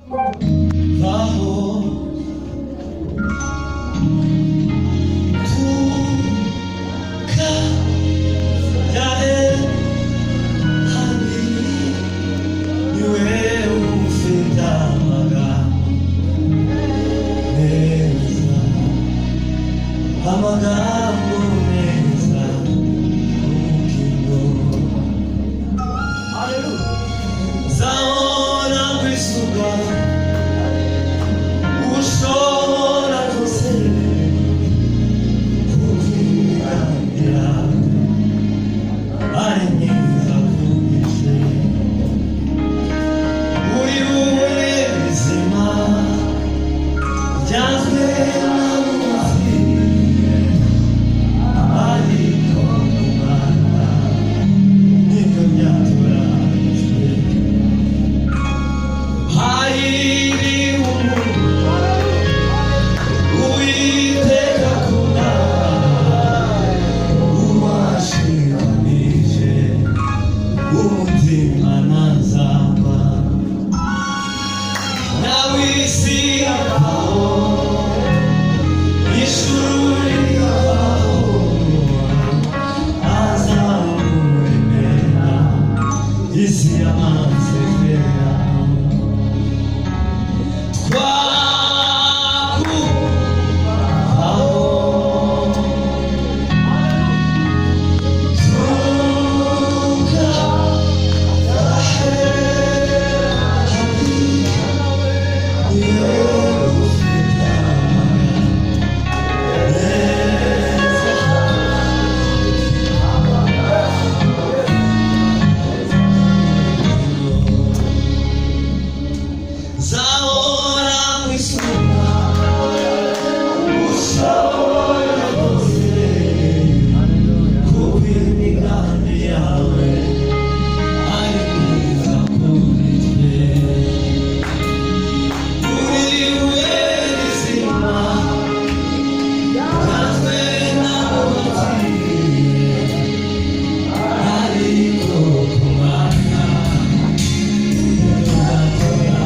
Twakuvaho, tukajya habi, niwe ufite amagambo meza, amagambo meza ubugingo. Nzahora kwisuka ushobora byose, kukwirambira ari myiza kuri uri bubone bizima byazwe n'abuzi, ariko Imana nibyo byatoranijwe. Hari umuntu Uwiteka akunda, uwashikamije umutima ntazagwa, nawe isi abaho, ijuru rikabaho, azamuremera isi y'amazi fera. Twakuvaho, Zahora kwisuka ushobora byose, kuko imigambi yawe ari myiza kuri twe. Uri we rizima ryazwe n'abubatsi, ariko ku Mana tugatora.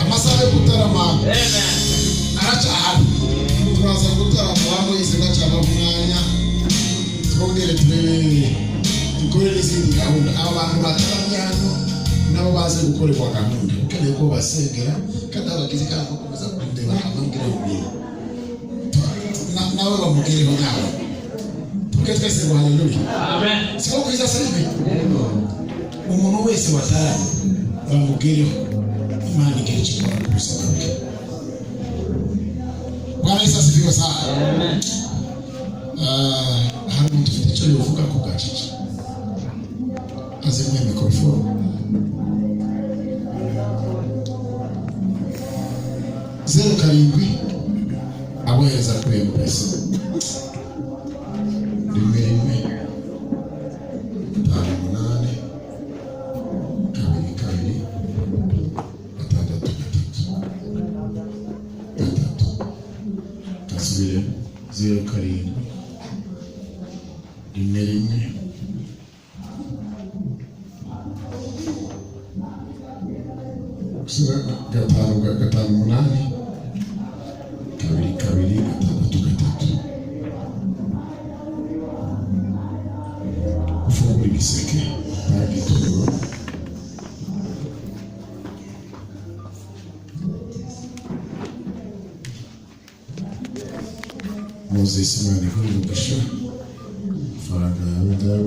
Amasaha yo gutarama aracyahari, turaza gutarama hamwe izina cyangwa umwanya, twongere turebe dukore n'izindi gahunda. Aba bantu bataramye hano nabo baze gukorerwa gahunda, ukeneye ko basengera kandi abagize kandi bakomeza kundeba akamubwira bubiri nawe bamugireho, nawe tuke twese ngo haleluya. Siko kwiza saribe umuntu wese wataramye bamugireho, Imana igira icyo ikora ku buzima bwe. Bwana Yesu asifiwe sana. Ah, hari umuntu ufite icyo yovuga ku gacici azimwe mikorofone 07 abohereza kuri M-Pesa 11 58 22 6 3 3. Gasubiremo: 07 11 5 5 8 2 2 6 3. Ufungura ibiseke ntabwo ituro. Moses, Imana iguhe umugisha, amafaranga yawe ndayabona.